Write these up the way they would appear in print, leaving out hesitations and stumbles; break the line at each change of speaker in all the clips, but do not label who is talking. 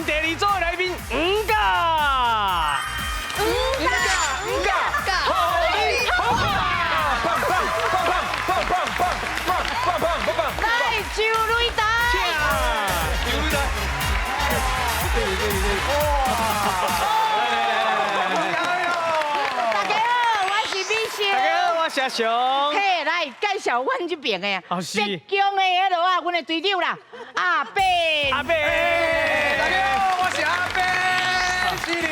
第二組的來賓黃家。
黃家，黃家，
好你好棒棒棒棒棒棒棒棒棒棒棒。
來，周瑞達。
周瑞達。對對對，哇！
大家好，我是美秀。
大家好，我是阿雄。
嘿，來介紹阮這邊的啊，
哦是
浙江的彼落啊，阮的隊長啦，阿伯。
阿伯，
大家好，我是阿伯，是哩。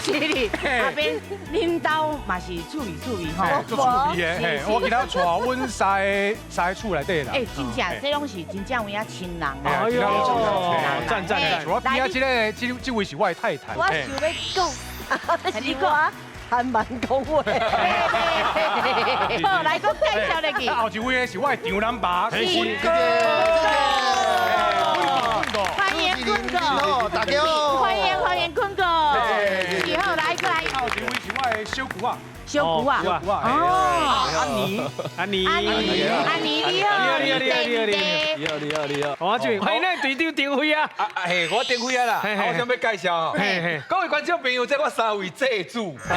是哩，阿伯，恁兜嘛是厝里厝里吼。
做厝里的，嘿，我今仔帶阮三个厝內底啦。
欸，真正，這攏是真正有影親人。
哎呦，讚讚讚！
我邊仔這个，這位是我的太太。
我想欲講，是我還蠻講話。
好，來，閣介紹落去。
後一位是我的丈人爸，
是。歡迎坤哥，
大家好，
歡迎歡迎坤哥。是好，來過來。
後一位是我的小姑仔。
小姑仔。
小姑仔。
哦，
阿妮，
阿妮，
阿妮，阿妮你好，
你好，你好，你好，
你
好，你好，你好。我這邊歡迎咱隊長丁輝啊。
啊，嘿，我丁輝啊啦，我想欲介紹吼。各位觀眾朋友，這我三位債主。介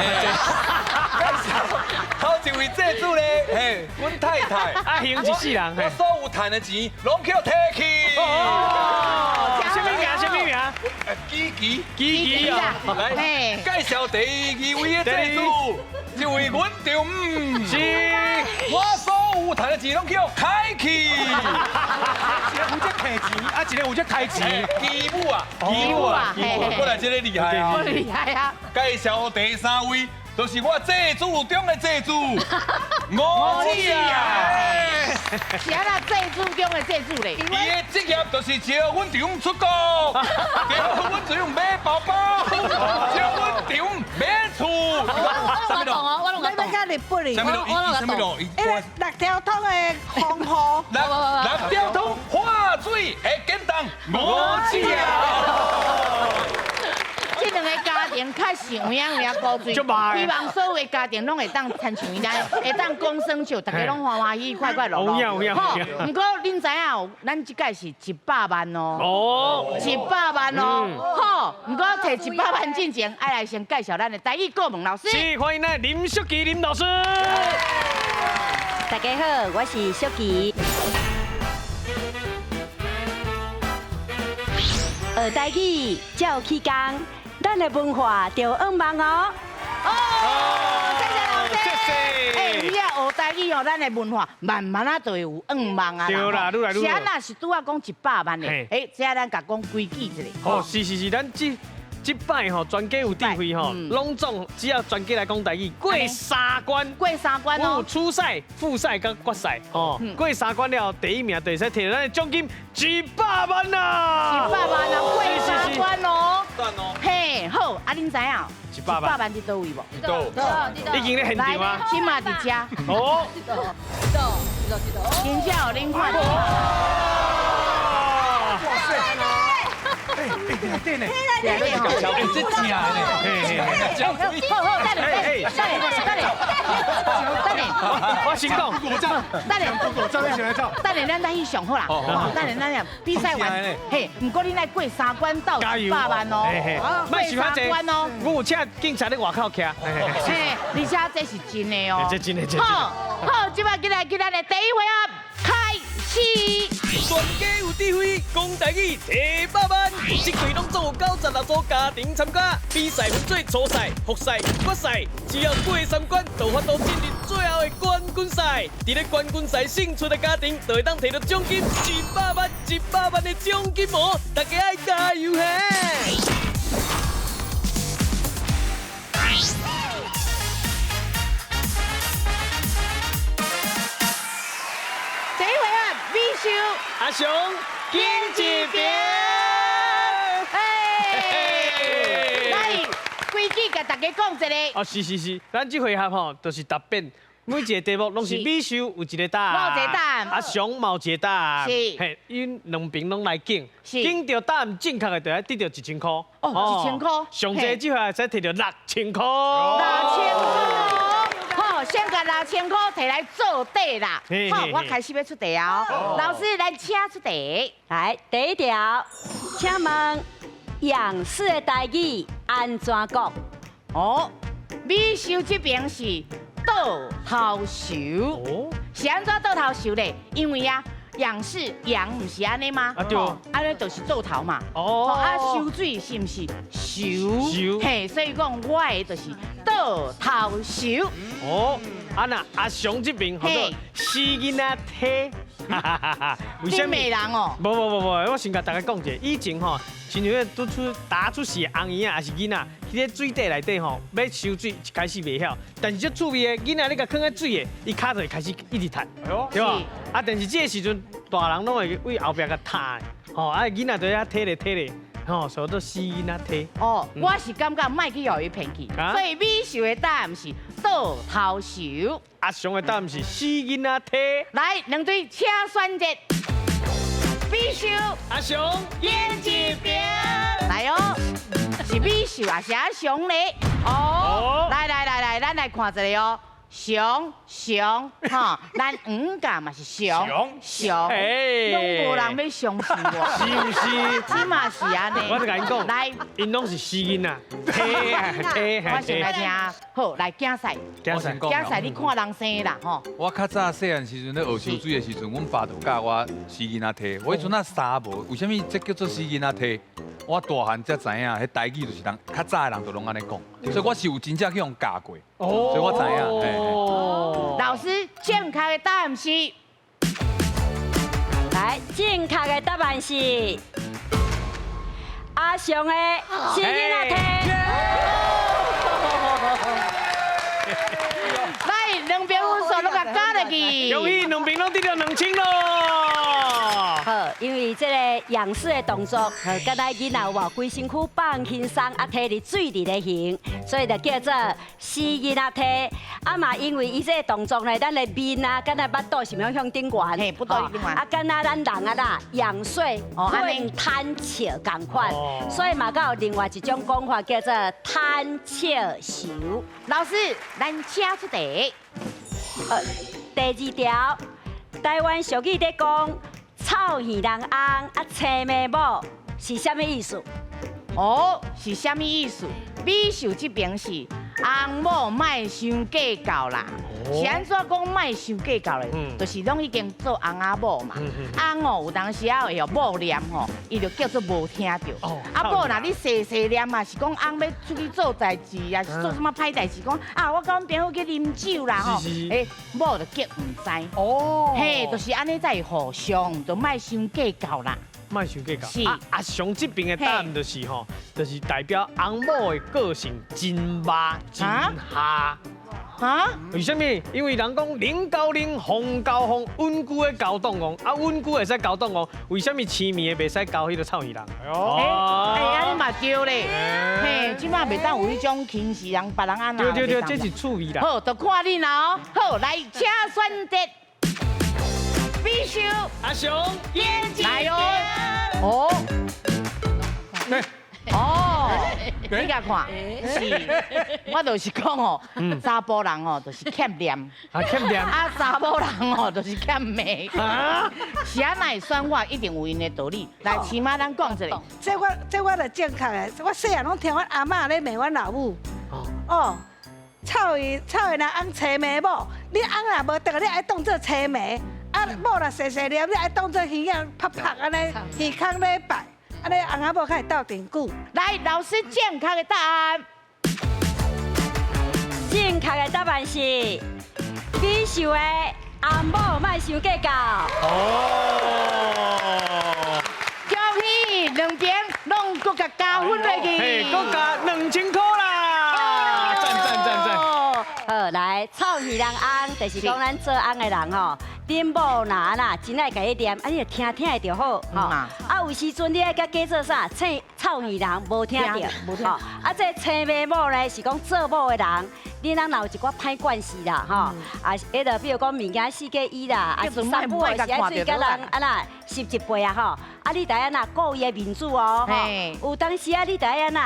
紹頭一位債主咧，嘿，阮太太。
阿雄一世人，
我所有賺的錢攏去予提去。
哦，啥物名？啥物名？
基基，
基基啊。
來，介紹第二位的債主，這位阮丈母。
是。
我所有賺的錢攏去予開去。
一个負責提錢，啊，一個負責開錢。
基母啊，
基母啊，
過來這个厲害啊！
厲害啊！
介紹第三位，就是我債主中的債主，吳子啊！
是按怎債主中的債主咧？
伊的職業就是招阮丈母出國，招阮丈母買包包，招阮丈母買厝。
我攏懂哦，我攏懂。
欲甲日本哩？
啥物路？啥物路？
彼个六條通的風雨。
六條通化水的簡單，吳子啊！
這兩個家庭確實有影有影古錐，希望所有的家庭攏會當親像伊按呢，會當講耍笑，大家攏歡歡喜喜、快快樂樂。好，毋過恁知影，咱這屆是100萬哦，哦，100萬哦，好，毋過提100萬進前，愛來先介紹咱的台語顧問老師。
是，歡迎咱林淑琪林老師。
大家好，我是淑琪。學台語，才有起工。咱的文化著向望哦。
哦，謝謝老師。謝謝。欸，有影學台語哦，咱的文化慢慢仔就會有向望啊。
對啦，愈來愈。
是按怎是拄仔講100萬的？欸，這咱共講規矩一下。
哦，是是是，咱這這擺吼，全家有智慧吼，攏總只要全家來講台語，過三關。
過三關哦。
有初賽、複賽佮決賽，哦，過三關了，第一名就會使提到咱的獎金100萬啊！100
萬啊，過三關哦。嘿，好，啊，恁知影？100萬佇佗位無？
佇佗？
已經咧現場啊！
這馬佇遮。
哦。
佇佗？佇佗？佇佗？
真正予恁看著。
哇塞！欸欸對呢，
對呢，
這正的呢，
好好，等下，等下，等下，等下，
我先講，
等下，
照片先來照。
等下，咱來翕相好啦。等下，咱俩比賽完，嘿，毋過恁愛過三關到100萬哦，過三關哦。
我有請警察咧外口徛。
嘿，而且這是真的哦，
這真的，真的。
好，好，這擺進來，進來的第一回合開始。
全家有智慧，講台語提百萬，這隊攏總有96組家庭參加，比賽分做初賽、複賽、決賽，只要過三關，就有法度進入最後的冠軍賽。佇咧冠軍賽勝出的家庭，就會當提著獎金100萬、100萬的獎金哦！大家愛加油嘿！
第一回合，美秀
阿雄，緊一邊。
哎，來，規矩共大家講一下。
哦，是是是，咱這回合吼，就是答辯，每一個題目攏是美秀有一個答案，
有一個答案，
阿雄嘛有一個答案，
是，
嘿，𪜶兩邊攏來揀，揀著答案正確的，就愛得著1000箍。
哦，1000箍。
上濟這回會使提著6000箍。
6000箍。好，先共6000箍提來做底啦。好，我開始欲出題啊。老師來，請出題。
來，第一條，請問仰视的台语按怎讲？
哦，美秀这边是倒头泅，是按怎倒头泅咧？因为啊，仰视仰毋是按呢吗？
啊对，
按呢就是倒头嘛。哦，啊，泅水是毋是泅？嘿，所以讲我的就是倒头泅。
哦，啊那阿雄这边叫做死囡仔体。
为什么人哦？
无无无无，我先共大家讲一下，以前吼，亲像彼拄出打出世的红婴仔，抑是囡仔，彼个水底内底吼，欲泅水一开始袂晓，但是足趣味的囡仔，你共囥佇水的，伊跤就会开始一直踢，对吧？啊，但是这个时阵，大人拢会为后壁共踢，吼，啊，囡仔就遐体咧体咧，吼，所以做死囡仔体。
哦，我是感觉莫去予伊骗去，所以美秀的答案是倒头泅。
阿雄的答案是死囡仔体。
来，两队请选择。美秀，
阿雄，
演一边。来哦，是美秀还是阿雄咧？哦，来来来来，咱来看一下哦。雄雄哈，咱黄家嘛是雄雄，拢无人欲相信我，
是毋是？
这嘛是按呢。
我就共𪜶讲，
来，𪜶
拢是死囡仔，体
我先来听，好，来竞赛，
竞赛，
竞赛，你看人生的啦，吼。
我较早细汉时阵咧学泅水的时阵，阮爸就教我死囡仔体。我彼阵啊衫无，为啥物这叫做死囡仔体？我大汉才知影，彼台语就是人较早的人就拢按呢讲，所以我是有真正去予教过，所以我知影。
哦，老师，正确的答案是，
来，正确的答案是阿雄的死囡仔体。
来，两边分数拢共加入去。
恭喜两边拢得到2000咯。
好，因为这个仰视的动作，敢若囡仔有无规身躯放轻松，啊，提伫水里咧行，所以就叫做死囡仔体。啊嘛，因为伊这个动作呢，咱的面啊，敢若腹肚是毋向顶悬，
嘿，腹肚顶悬。
啊，敢若咱人啊啦，仰睡困贪笑仝款，所以嘛，阁有另外一种讲法叫做贪笑泅。
老师，咱请出题。
第二条，台湾俗语咧讲。臭耳人翁啊，青眉某是啥物意思？
哦，是啥物意思？美秀这边是翁某莫伤计较啦。是按怎讲莫伤计较咧？就是拢已经做翁仔某嘛。翁哦，有当时仔会予某念吼，伊就叫做无听著。啊，某若你细细念嘛，是讲翁欲出去做代志啊，是做啥物歹代志？讲啊，我佮阮朋友去啉酒啦吼。欸，某就激毋知。哦。嘿，就是按呢才会互相，就莫伤计较啦。
莫伤计较。是。阿雄这边的答案就是吼，就是代表翁某的个性真肉真下。啊？为啥物？因为人讲冷交冷，风交风，温久的交冻戆，啊温久会使交冻戆，为啥物青暝的袂使交彼个臭耳人？
哦，哎，按呢嘛对咧，嘿，这马袂当有彼种轻视人别人按怎？
对对对，这是趣味啦。
好，就看恁啦哦。好，来，请选择。美秀，
阿雄，
来哦。哦。哦，你共看，是，我就是讲哦，查埔人哦，就是欠念，
啊欠念，
啊查某人哦，就是欠骂，啊，是按怎会选我，一定有𪜶的道理。来，起码咱讲一下，
这我就正确的，我细汉拢听阮阿嬷咧骂阮老母，哦，臭伊臭伊若翁青眉某，你翁若无转，你爱当做青眉，啊某若细细念，你爱当做耳仔拍拍按呢，耳孔咧拜。按呢翁仔某较会斗阵久。
来，老师正确的答案。
正确的答案是美秀的翁某莫伤计较。
哦。
恭喜两边拢阁共加分落去。
嘿，阁加2000块啦！赞赞赞赞。
好，来，臭耳人翁，就是讲咱做翁的人吼。恁某若按怎真爱共你念，啊，你就听听会就好，吼。啊，有时阵你爱共假做啥？青臭耳人无听著，吼。啊，这青眉某呢，是讲做某的人，恁翁若有一寡歹惯势啦，吼。啊，彼个比如讲物件四界伊啦，啊是三不五时爱水佮人按怎湿一杯啊，吼。啊，你得按怎顾伊的面子哦，吼。有当时啊，你得按怎？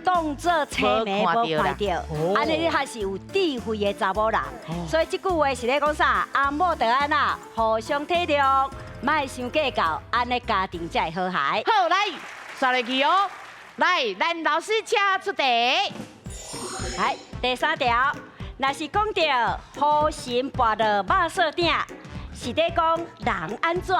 当做青眉无看著，按呢你还是有智慧的查某人。所以这句话是咧讲啥？翁某著按怎互相体谅，莫伤计较，按呢家庭才会和谐。
好，来，刷落去哦。來，咱老師請出題。
來，第三條，若是講著雨神跋落肉索頂，是咧講人按怎？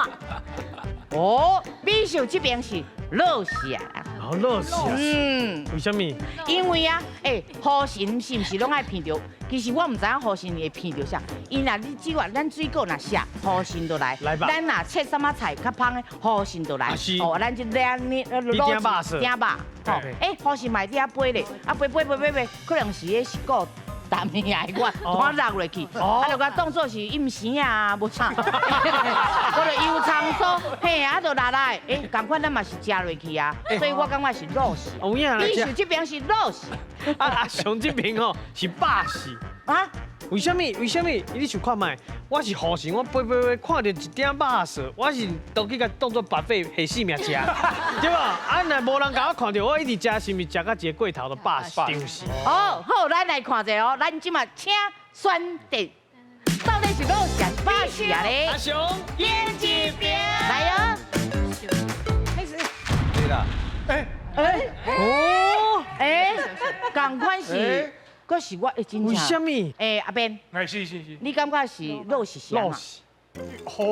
哦，美秀這邊是落死啊！
哦，落死啊！
嗯，
為啥物？
因為啊，欸，雨神是毋是攏愛鼻著？其實我毋知影雨神會鼻著啥，伊若你只要咱水果若熟，雨神就來。
來吧。
咱若切啥物菜較芳的，雨神就來。哦，咱就兩呢，
滷肉
鼎肉。吼，欸，雨神嘛會佇遐飛咧，啊飛飛飛飛飛，可能是彼是顧淡的我，我落落去，啊，就共當做是陰生啊，無啥，我就油蔥酥，嘿，啊，就落來，欸，仝款咱嘛是食落去啊，所以我感覺是落死。
有影啦，
美秀這邊是落死，
啊阿雄這邊吼是百死。
啊？
為啥物？為啥物？你想看覓？我是雨神，我飛飛飛，看著一鼎肉臊，我是都去共當做白費下性命食，對無？啊，若無人共我看著，我一直食，是毋是食到一個過頭就飽死？就是。
哦，好，咱來看一下哦，咱這馬請選擇，到底是落死還是飽死啊咧？
阿雄，
演這邊，來哦。
開始。
對啦。
欸欸哦，
欸，仝款是。閣是我會真正。
為啥物？
欸，阿邊。
哎，是是是。
你感覺是落是啥？
落死。
雨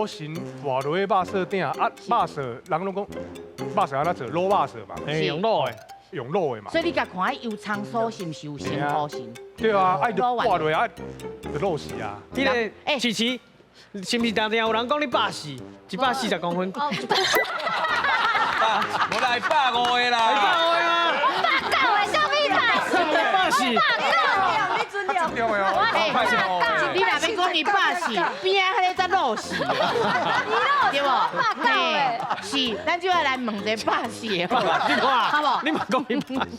神跋落去肉臊頂啊，肉臊人攏講肉臊按怎做？滷肉臊嘛。
欸，用滷的，
用滷的嘛。
所以你共看，油蔥酥是毋是有成雨神？
對啊，愛就跋落啊，就落死啊。
彼個琪琪，是毋是常常有人講你140，140公分？
無來150個啦。
150個啊。
190個啥物百四？140。
你若欲講伊百四，邊仔彼個才落死，對無？嘿，是，咱就愛來問一個百四的，好無？
你嘛講伊百四，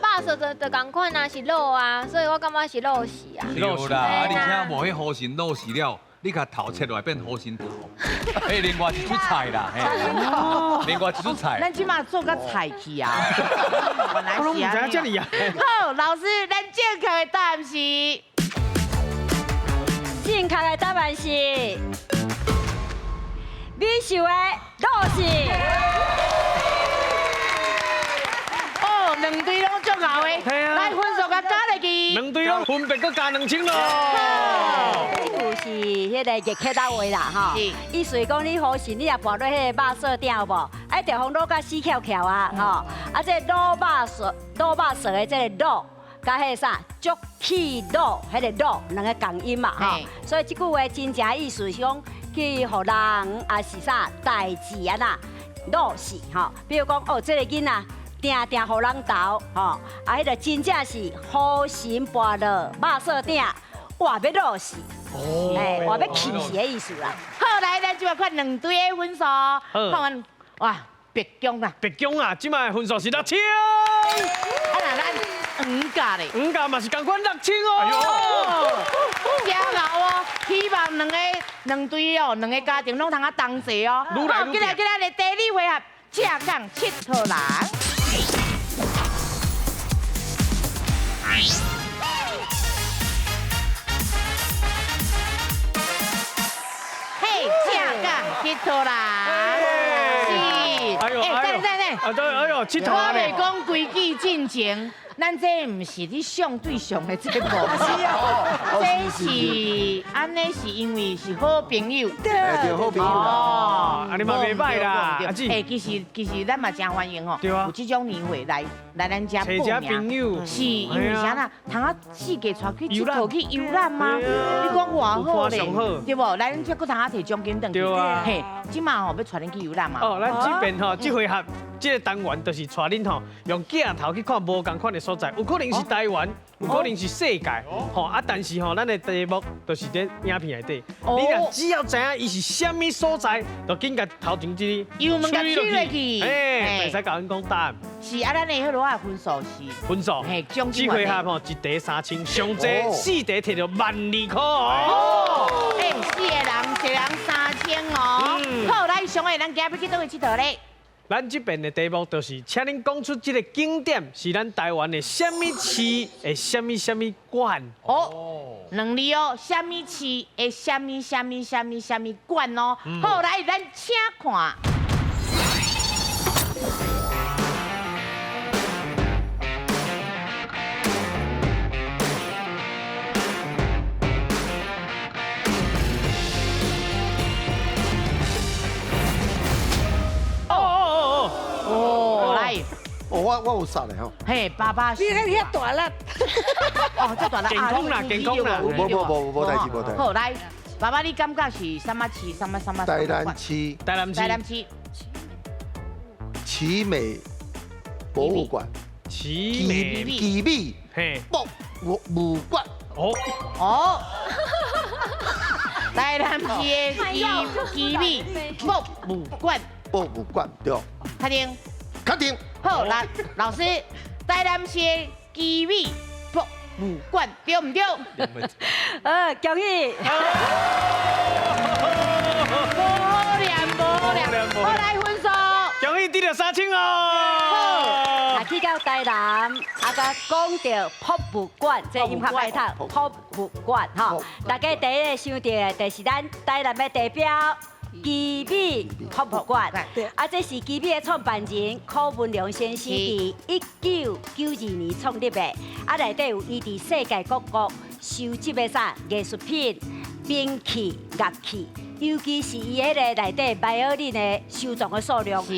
百四就就仝款啊，是落啊，所以我感覺是落死啊。
對啦，啊，而且無彼雨神落死了，你共頭切落來變雨神頭，嘿，另外一出菜啦，嘿，另外一出菜。
咱這馬做甲菜去啊，原來
我攏毋知影這厲害。
好，老師，咱正確的答案是。
正確的答案是美秀的落死。
哦，兩隊攏足𠢕的，來分數共加落去。
兩隊攏分別閣加2000咯。
這句是彼個熱客家話啦，吼。意思講你雨神，你若跋落彼個肉臊頂有無？啊，就予滷甲死翹翹啊，吼。啊，這滷肉臊，滷肉臊的這個滷。佮彼個啥，足氣滷，彼個滷兩個仝音嘛，吼，所以這句話真正意思是講去予人，抑是啥代誌按怎滷死吼。比如講，哦，這個囡仔定定予人投，吼，啊，彼個真正是雨神跋落肉臊頂，哇，欲滷死，哎，哇，欲氣死的意思啦。
好，來，咱這擺看兩隊的分數，看完，哇，白宮啦，
白宮啊，這擺分數是6000。
啊，那咱。五家咧，
五家嘛是仝款6000哦，
真𠢕哦！希望兩個兩隊哦，兩個家庭攏通啊同齊哦。好，過來過來，來第二回合，正港𨑨迌人。嘿，正港𨑨迌人，是。
哎呦，
哎，等等等，
啊對，哎呦，𨑨迌
我袂講規矩進前。咱這毋是咧相對上的節目，這是按呢是因為是好朋友，
對，
好朋友
哦，
按呢嘛袂䆀啦，阿姊，
欸，其實咱嘛誠歡迎吼，有這種年會來咱遮報名，是因為啥啦？通啊四界帶去𨑨迌去遊覽嗎？你講偌好咧，對無？來咱遮閣通啊提獎金轉去，嘿，這馬吼欲帶恁去遊覽嘛？
哦，咱這邊吼，這回合這個單元就是帶恁吼用鏡頭去看無仝款的所在，有可能是台灣，有可能是世界，吼啊！但是吼，咱的題目就是佇影片內底，你若只要知影伊是啥物所在，就緊共頭前這个
油門共吹落去，
哎，會使共阮講答案。
是啊，咱的彼落仔分數是
分數，
嘿，
這回合吼一題3000，上濟四題摕著12000箍哦。
欸，四個人一人3000哦。好，來上個，咱今日欲去佗位𨑨迌咧？
咱這邊的題目就是，請恁講出這個景點是咱台灣的啥物市的啥物啥物縣。
哦，兩字哦，啥物市的啥物啥物啥物啥物縣哦。好，來，咱請看。
我有杀的吼。
嘿，爸爸，
你看遐大粒，
哦，这大粒，
健康啦，健康啦，
无无无无代志无代志。
好，来，爸爸，你感觉是啥物市？啥物啥物？
台南市，
台南市，
台南市，
奇美博物馆，
奇美，
奇美，
嘿，
博物馆。
哦
哦，台南市的奇美博物馆，
博物馆对。
确定？
确定。
好，来，老师，台南市的奇美博物馆对唔对？
恭喜！
无念无念，好来分数。
恭喜得到3000哦！
那去到台南，啊，佮讲到博物馆，这音乐爱读博物馆吼。大家第一个想到的，就是咱台南的地标奇美博物馆。啊，这是奇美的创办人柯文良先生伫1992年创立的。啊，内底有伊伫世界各国收集的啥艺术品、兵器、乐器。尤其是伊彼个内底迈尔林的收藏的数量是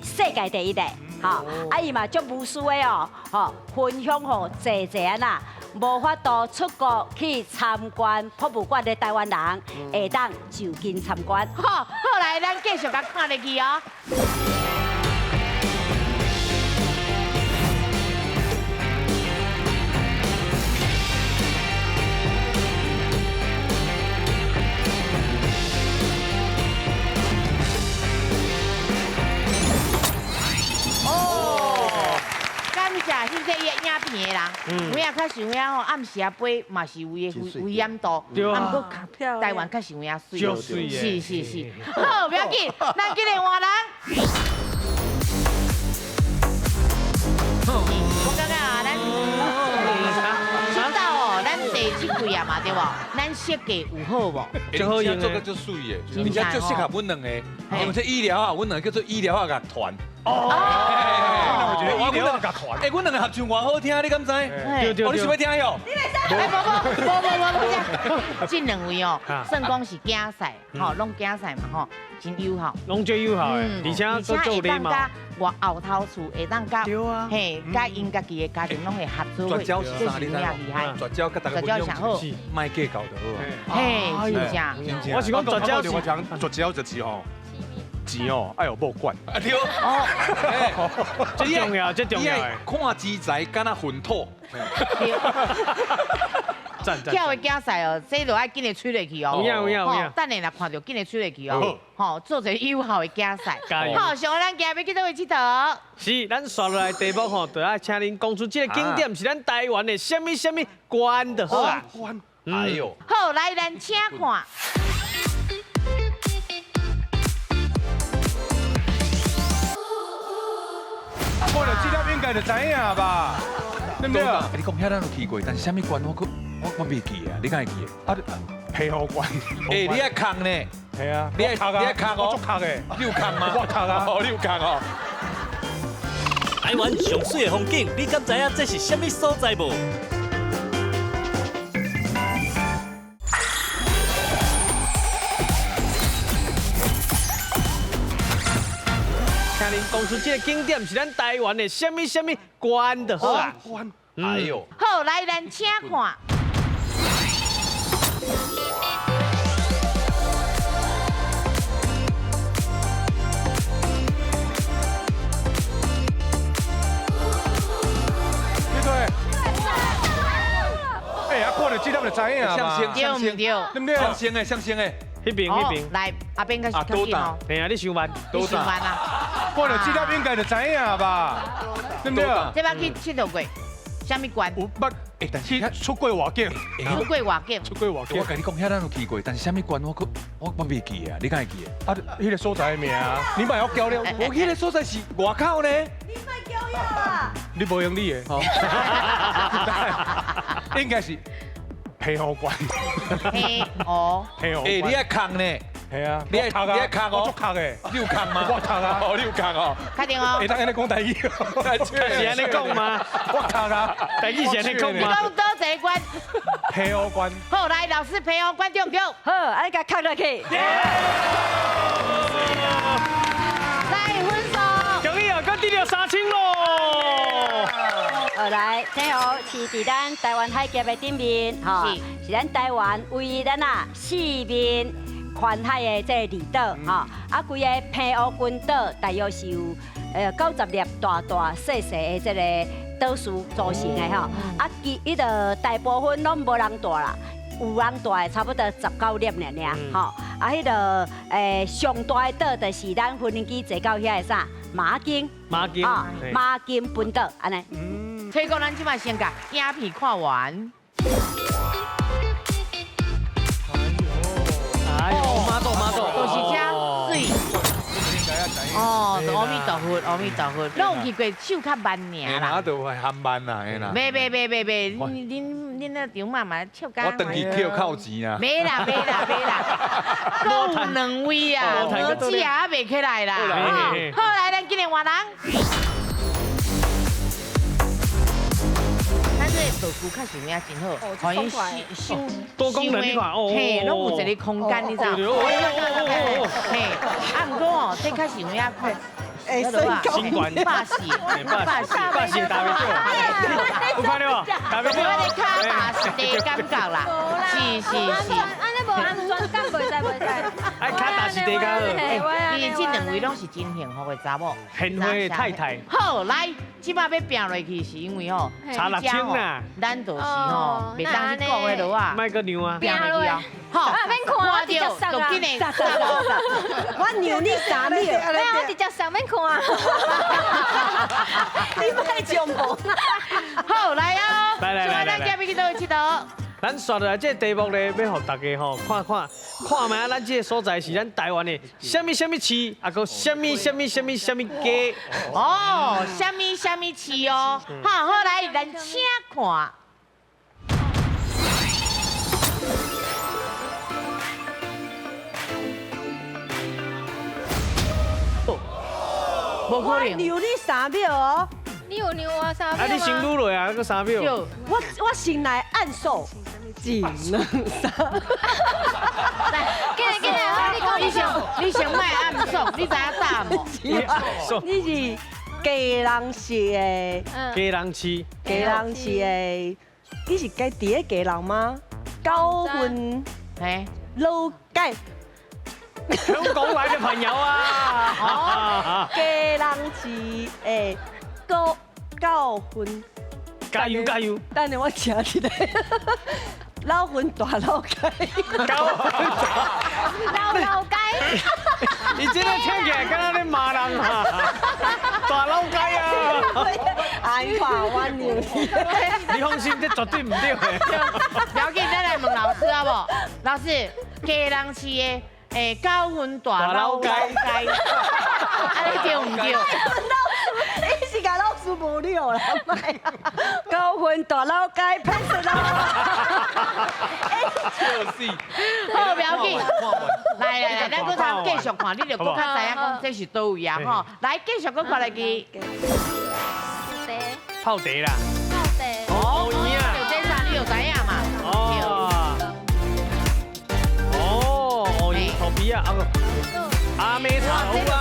世界第一的，吼！啊，伊嘛足无私的哦，吼，分享予济济安那无法度出国去参观博物馆的台湾人，会当就近参观。
好，好来，咱继续共看落去哦。感谢翕这影片的人，有影确实有影吼，暗时啊飞嘛是有伊的危险度，啊，毋过台湾确实有影媠，是是是。好，不要紧，咱今日换人。我感觉啊，咱知道哦，咱第七季啊嘛，对无？咱设计有好无？
最好用做个足媠的，而且足适合阮两个，因为这医疗啊，阮两个叫做医疗啊乐团。哦，
我觉得医疗乐团。
哎，阮两个合唱偌好听，你敢知？
对对
哦，你想欲听哟？
哎，无无无无无，这两位哦，算讲是竞赛，吼，拢竞赛嘛，吼，真友好，
拢足友好的，而且阁足有礼貌。
我后头厝会当佮，嘿，佮𪜶家己的家庭拢会合作，
绝招是啥？你知无？绝招佮大家分享，莫计较就好啊。
嘿，真正。
我是讲绝招是，
我讲绝招就是吼。钱哦，爱有某管。
啊对，哦，
这重要，这重要。
看钱财敢若粪土。
巧的竞赛哦，这就爱紧来吹落去哦。
有影有影有影。
等下若看到紧来吹落去哦。吼，做一个有效的竞赛。好，上咱今日去佗位𨑨迌？
是，咱紲落来题目吼，就爱请恁讲出这个景点是咱台湾的啥物啥物关就好啊。
关。
哎呦。
好，来咱请看。
看到这粒应该就知影吧？对不对？
你讲遐咱有去过，但是啥物关我我袂记啊，你敢会记？
啊，澎湖关。
欸，你爱空呢？
系啊，
你爱你爱空哦？
我足空的。
你有空吗？
我空啊。
哦，你有空哦。
台湾上媠的风景，你敢知影这是啥物所在无？
请恁讲出这个景点是咱台湾的啥物啥物关就好啊。
关。
哎呦。
好，来咱请看。
哎呀，看到这粒就知影嘛。
对唔对？
对唔对？
象征的，象征的。
彼边彼边。
来，阿边开始较紧哦。
嘿啊，你上班。
你上班啊？
看到这粒应该就知影吧？对不对？
这摆去𨑨迌过，啥物关？
有捌，欸，但是出过外景。
出过外景。
出过外景。
我共你讲，遐咱有去过，但是啥物关我阁我袂记啊，你敢会记？
啊，彼个所在的名，你莫晓交了。
我彼个所在是外口呢。
你莫交了啊！
你无用你的。应该是澎湖关。
澎湖。
澎湖。
欸，你爱空呢？
系啊，
你爱你爱空哦，
我足空的。
你有空吗？
我空啊。
哦，你有空哦。
确定哦。
会当按呢讲台语哦。
是按呢讲吗？
我空啊。
台语是按呢讲吗？
你讲佗一个关？
澎湖关。
好，来，老师，澎湖关对毋对？
好，按呢共空落去。
来，分数。
恭喜哦，阁得到3000咯。
好來，天后是佇咱台灣海峽的頂面，吼，是咱台灣唯一咱啊四面環海的這個離島，吼，啊，規个澎湖群島大約是有90粒大大細細的這個島嶼組成的吼，啊，其彼個大部分攏無人住啦，有人住的差不多19粒爾爾，吼，啊，彼個上大的島就是咱無人機坐到遐的啥馬經，
馬經，
馬經本島，按呢。
崔哥，咱這擺先共影片看完。
哎呦，媽祖媽祖，
都是遮水。哦，阿彌陀佛，阿彌陀佛，攏有去過手較慢爾啦。
那都會喊慢啦，嘿啦。
袂袂袂袂袂，恁那張媽媽笑甲。
我轉去扣扣錢啊。
袂啦袂啦袂啦，閣有2位啊，我姊啊袂起來啦。好，來，咱今日換人。咱這個道具確實有影真好，可以收
多功能你看，
嘿，攏有一個空間，你知無？嘿，啊，毋過哦，這確實有影看，
哎，
新冠，
百事，百事，
百事大袂少，有看到無？大袂少，
我咧卡大是的感覺啦，是是是。
按呢無安全感，袂使袂使。
哎，卡大是地較好。
你這兩位攏是真幸福的查某，
幸福的太太。
好，來，這擺欲拚落去是因為吼，
差6000啦。
咱就是吼，袂當去講的落啊。
莫閣讓啊。
拚落去啊。好，
免看，我直接送啊。
我讓你3秒。
沒有，我直接送，免看。
你莫上網。
好，來哦。
來來來來。
咱今日去佗位𨑨迌？
咱煞落來這個題目咧，欲予大家吼看看，看覓仔咱這個所在是咱台灣的啥物啥物市，啊閣啥物啥物啥物啥物街。
哦，啥物啥物市哦。好，好來，咱請看。無可能。
我讓你3秒哦。
你有讓我3秒嗎？
啊，你先擼落啊，閣3秒。
我先來按數，1、2、3。
緊來緊來，你講
你先你先莫按數，你知影答無？
你是基隆市的。
基隆市。
基隆市的，你是佇咧基隆嗎？九份。
嘿。
老街。
香港來的朋友啊！
基隆市的九份。
加油加油！
等下我請一下。老份大老街。
九份
大老街。
你這個聽起來敢若咧罵人啊！大老街啊！
哎呀，我讓你。
你放心，這絕對毋對的。
不要緊，咱來問老師好無？老師，基隆市的。欸，九份大老街，啊，你對毋對？
老師，你是共老師無聊啦，莫。九份大老街，歹勢啦。
笑死！
好，不要緊。來來來，咱閣通繼續看，你就閣較知影講這是佗位啊吼。來，繼續閣看落去。
茶。
泡茶啦。
泡茶。
哦，有影。
就這啥，你就知影嘛。
哦。哦，頭皮啊，啊個阿妹茶有啊。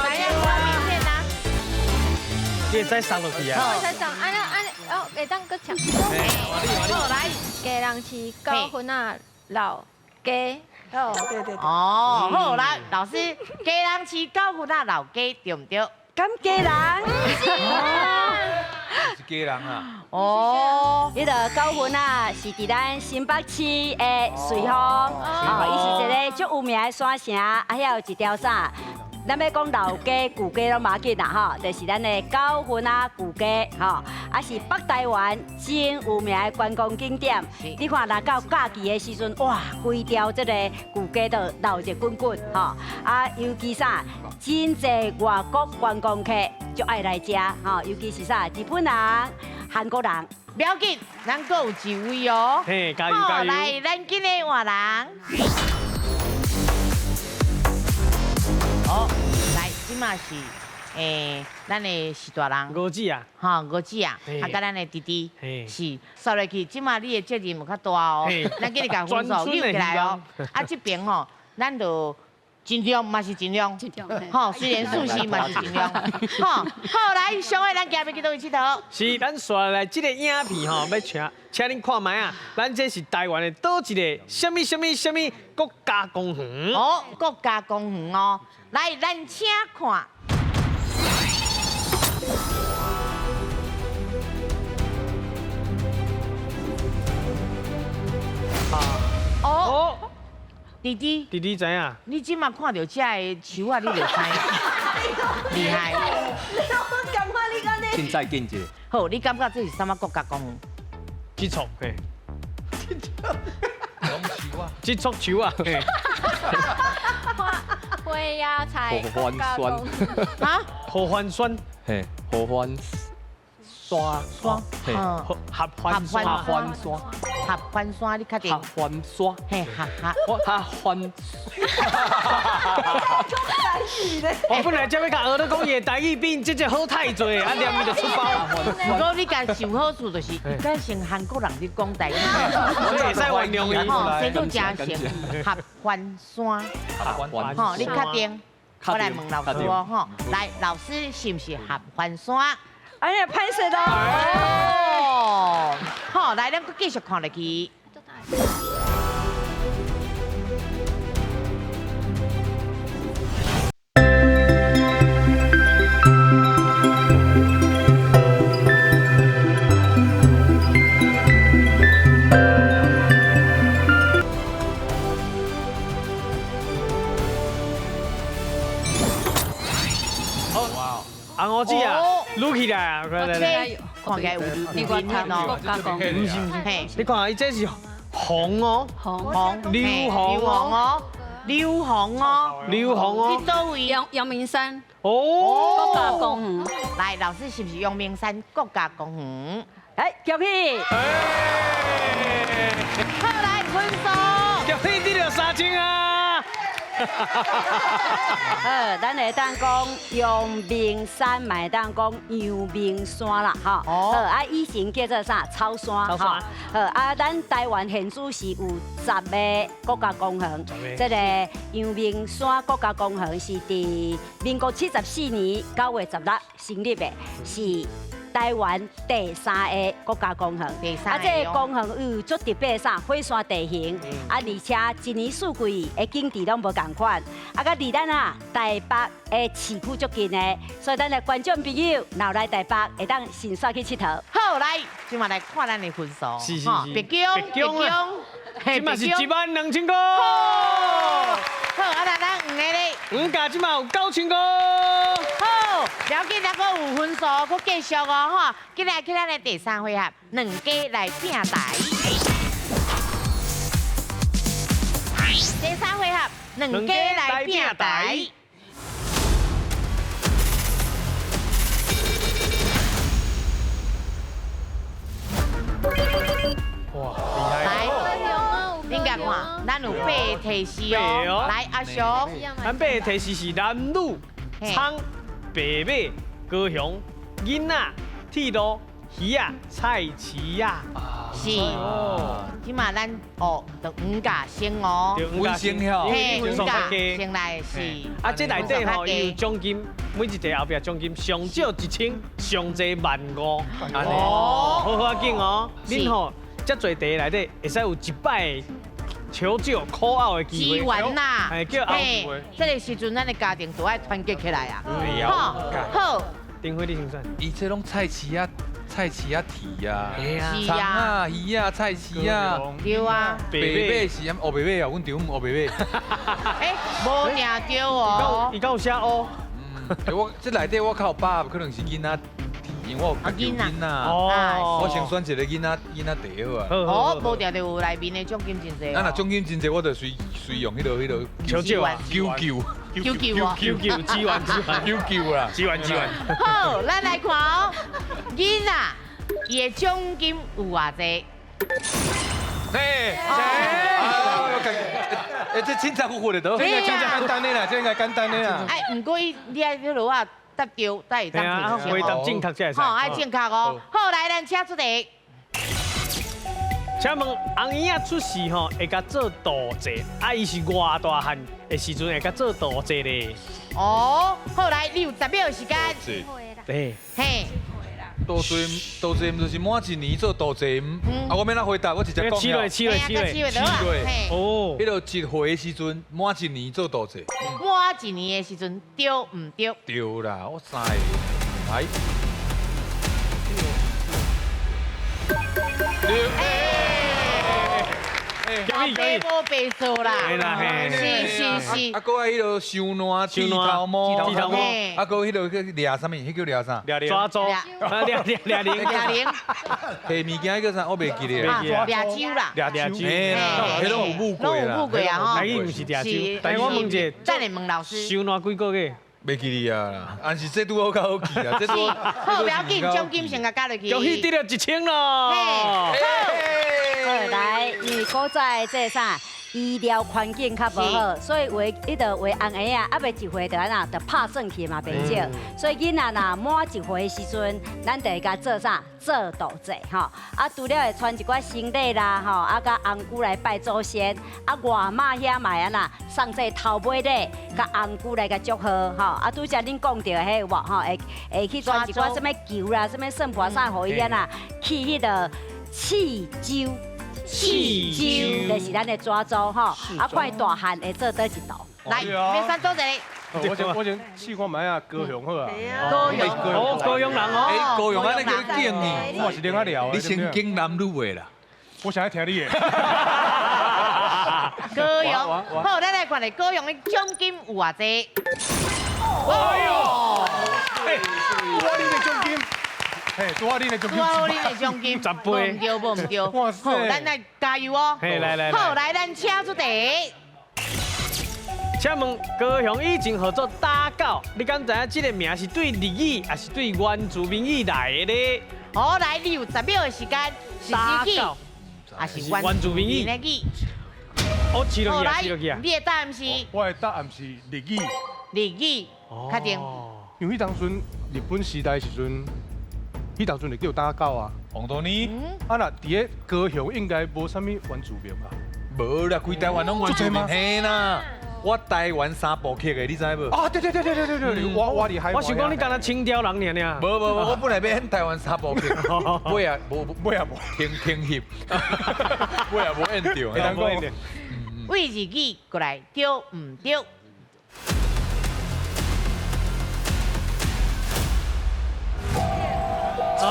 你會使送落去啊？
會使送，按呢按呢，哦，會當閣搶。
好，來，
基隆市九份仔老街。
哦，對對。
哦，好，來，老師，基隆市九份仔老街對毋對？
敢基隆？
是基隆啊。
哦，
彼个九份仔是佇咱新北市的瑞芳，哦，伊是一个足有名的山城，啊，遐有一條啥？咱欲講老街、舊街攏無要緊啦，吼，就是咱的九份仔舊街，吼，啊是北台灣真有名的觀光景點。你看，若到假期的時陣，哇，規條這個舊街都鬧熱滾滾，吼，啊，尤其啥，真濟外國觀光客就愛來遮，吼，尤其是啥，日本人、韓國人。
不要緊，咱閣有一位哦。
嘿，加油加油！
來，咱今日換人。好，來，這馬是咱的序大人。
五姊啊。
吼，五姊啊，啊，佮咱的弟弟是，煞落去，這馬你的責任有較大哦。咱緊來共分數扭起來哦。啊，這邊吼，咱就尽量嘛是尽量，
尽量嘿
吼，虽然数字嘛是尽量，吼，好来，上个咱今日去佗位𨑨迌？
是，咱紲来这个影片吼，欲请请恁看覓啊！咱这是台灣的佗一个啥物啥物啥物國家公園。
哦，國家公園哦，來，咱請看。哦，弟弟，
弟弟知影？
你這馬看著這个樹仔，你就知厲害。
我感覺你按呢？
凊彩見者。
好，你感覺這是啥物國家公園？
這束嘿，這束樹啊，嘿。
花芽菜
合歡酸。
啊？
合歡酸。
嘿，合歡山。
山。
嘿，
合歡
山。
合歡山。
合歡山，你確定？
合歡山。
嘿，合合。
我合歡。
我本來才欲共學咧講伊的台語比這這好太濟，啊，念伊就出包。
毋過你共想好處就是，伊改成韓國人咧講台語，
所以會使原諒伊。
吼，這做真成合歡山。
合歡。
吼，你確定？我來問老師哦，吼，來，老師是毋是合歡山？
哎呀，歹勢咯！
哦，好，來，咱閣繼續看落去。
紅胡子啊，擼起來啊！來來來，
看起來有有面哦。
毋是毋是，你看伊這是紅哦，
紅，
榴紅
哦，榴紅哦，
榴紅哦。
去佗位？
陽明山。
哦，
國家公園。
來，老師是毋是陽明山國家公園？
哎，恭喜！
好，來分數。
恭喜得著3000啊！
好，咱會當講陽明山，嘛會當講陽明山啦，吼。好，啊，以前叫做啥？草山，
草山。
好，啊，咱台灣現主是有10個國家公園，這個陽明山國家公園是佇民國74年9月16成立的，是台灣第3個國家公園。
啊，
這個公園有足特別啥火山地形，啊，而且一年四季的景致攏無仝款。啊，佮離咱啊台北的市區足近的，所以咱的觀眾朋友若來台北，會當迅速去𨑨迌。
好，來，這馬來看咱的分數。
是是是。
白宮，白宮，
這馬是12000塊。
好，啊，那咱黃的咧，
黃家這馬有9000塊。
好，了解，咱閣有分數，閣繼續哦，吼，今日去咱的第三回合，兩家來拼台。第三回合，兩家來拼台。
哇，厲害！
來，恁共看，咱有8个提示哦。來，阿雄，
咱8個提示是男女、倉、白馬、高雄、囡仔、鐵路、魚仔、菜市仔。
是，這馬咱哦，就黃甲先哦。
阮先吼，
嘿，黃甲先來是。
啊，這內底吼，伊有獎金，每一題後壁獎金上少1000，上濟15000。哦，好好仔緊哦，恁吼遮濟題內底會使有一擺求救、call out 的機會。
支援啦，
嘿，叫後。
這個時陣，咱的家庭都愛團結起來啊。好，好。
丁輝，你先選。
伊這攏菜市仔、菜市仔蹄啊，
是
啊，魚仔、菜市仔，
對啊。
白馬是啥？烏白馬啊，阮丈母烏白馬。
欸，無定對哦。
伊敢有寫烏？
我這內底我較有把握，可能是囡仔蹄，因為我有囡仔。
哦。
我先選一個囡仔囡仔蹄好啊。
哦，無定著有內面的獎金真濟。
咱若獎金真濟，我就隨隨用彼个
求救啊！
求救。
求救啊！
求救，支援支援，
求救啦！
支援支援。
好，咱來看哦，囡仔伊的獎金有偌濟？
嘿，哎，這凊彩唬唬的都，
這應該簡單的啦，這應該簡單的啦。
哎，毋過伊你愛彼落啊答對，才會當提
回答正確才會使。
吼，愛正確哦。好，來，咱請出題。
請問紅嬰仔出世吼，會共做道祭，啊，伊是偌大漢的時陣會共做道祭咧？
哦，好來，你有10秒的時間。
對。
嘿。
道祭，道祭，毋就是滿一年做道祭？啊，我欲按怎回答，我直接講。
七月，七月，七月，
七月。
哦。彼个一歲的時陣，滿一年做道祭。
滿一年的時陣，對毋對？
對啦，我三個，來。
白無白做啦，是是是。
啊，閣愛彼个收烂、剃頭毛、啊，閣彼个去掠啥物？彼叫掠啥？
抓周。掠掠掠零。
掠零。
提物件彼叫啥？我袂记得。
掠酒啦。
掠酒。嘿啦，彼拢有舞过啦。
拢有舞过啊吼。
台语毋是掠酒。但我问一下，
等下问老师。
收烂几个月？
袂记得啊，但是这拄好较好记啊，这
拄好，不要紧，奖金先共加落去。
恭喜得了1000咯！
好，来，因为古早的这啥医疗环境较无好，所以有的彼个有的红婴仔，犹未一岁就按怎，就拍算去嘛袂少。所以囡仔若满一岁的时阵，咱就会共做啥？做道祭吼。啊，除了会传一寡生礼啦吼，啊，佮红姑来拜祖先，啊，外妈遐嘛会按怎送这头尾礼，佮红姑来共祝贺吼。啊，拄才恁讲著的彼有无吼？会去传一寡啥物球啦，啥物算盘啥，予伊按怎去彼个试酒。试酒就是咱的抓周吼，啊，看伊大汉会做佗一道。
来，免选多一个。
我先试看觅啊，高雄好啊。
高雄，
哦，高雄人哦。
欸，高雄按呢叫你敬你，
我是另仔聊。
你先敬男女的啦。
我想爱听你的。
高雄，好，咱来看咧，高雄的奖金有偌济？
哎呦，欸，我恁的奖金。嘿，拄仔恁的奖金，
拄仔恁的奖金，10
倍，
无毋对，无毋对。好，咱来加油哦。
嘿，来来。
好，来，咱请出题。
请问高雄以前号做打狗，你敢知影这个名是对日语还是对原住民语来的咧？
好，来，你有10秒的时间，是日语还是原住民语？
哦，试落去啊，试落去啊。
你的答案是？
我的答案是日语。
日语，确定。
因为彼当阵日本时代时阵。彼当阵就叫打狗啊，
王多尼。
啊，若伫咧高雄应该无啥物原住民吧？
无啦，规台湾拢原住民嘿啦。我台湾三部曲的，你知无？
啊，对对对对对对对，我伫海。
我想讲你敢若清朝人尔尔。
无无无，我本来欲演台湾三部曲，尾啊无
尾啊无
停停翕，尾啊无演著。
会当讲。
位日语过来对毋对？
啊，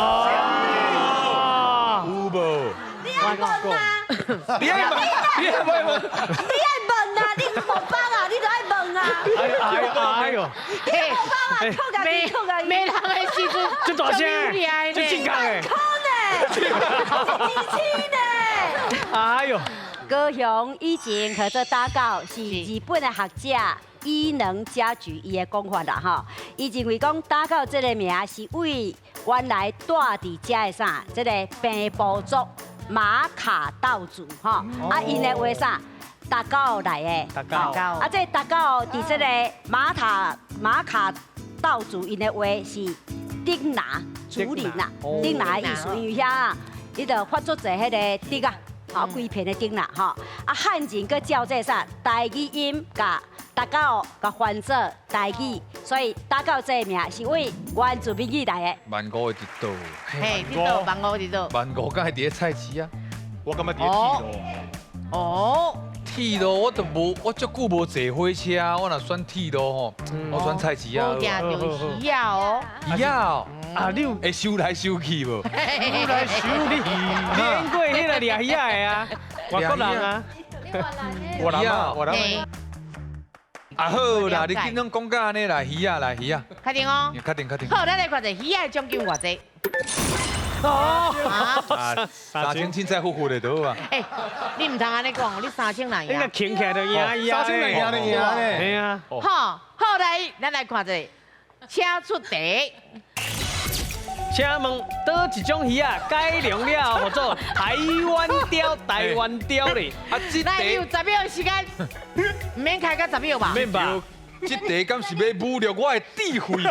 有无？
你爱问啊？
你爱问？你爱问？
你爱问啊？你无帮啊？你就爱问啊？
哎呦！
你无帮啊？靠家己，靠家己。
没人的时阵，
这大声，这正确的。
可呢？机器呢？
哎呦！
高雄以前叫做打狗，是日本的学者伊能嘉矩伊的讲法啦吼。伊认为讲打狗这个名是为原来住伫遮的啥，这个平埔族马卡道族吼，啊，𪜶的话啥？打狗来的。
打狗。
啊，这打狗伫这个马卡道族𪜶的话是顶拿竹林啦，顶拿的意思，因为遐啊，伊就发作者彼个竹啊。好，规片的顶啦，吼！啊，汉人阁照这啥台语音，共打狗共翻做台语，所以打狗这个名是为原住民语来的。
万五会伫佗？
嘿，伫佗？万五伫佗？
万五敢会伫咧菜市啊？
我感觉伫咧铁路。
哦。
铁路我都无，我足久无坐火车，我若选铁路吼，我选菜市啊。
无定著鱼仔哦。
鱼仔哦。
啊，你有
会收来收去无？
收来收去，你演过彼个掠鱼仔的啊？外国人啊？
我人啊，我人。
啊好啦，你紧拢讲到按呢啦，鱼仔来鱼仔。
确定哦。
确定确定。
好，咱来看者鱼仔的奖金偌济。
哦，3000
凊彩付付就好啊。
欸，你毋通按呢讲，你3000人赢。
应该牵起来就赢伊啊。
3000人赢就赢咧。
嘿啊。
好，好来，咱来看者，请出题。
请问佗一种鱼仔改良了后，号做台湾鲷？台湾鲷咧。
啊，这
来，你有10秒的时间，毋免开到10秒吧？
免吧？
这题敢是欲侮辱我的智慧？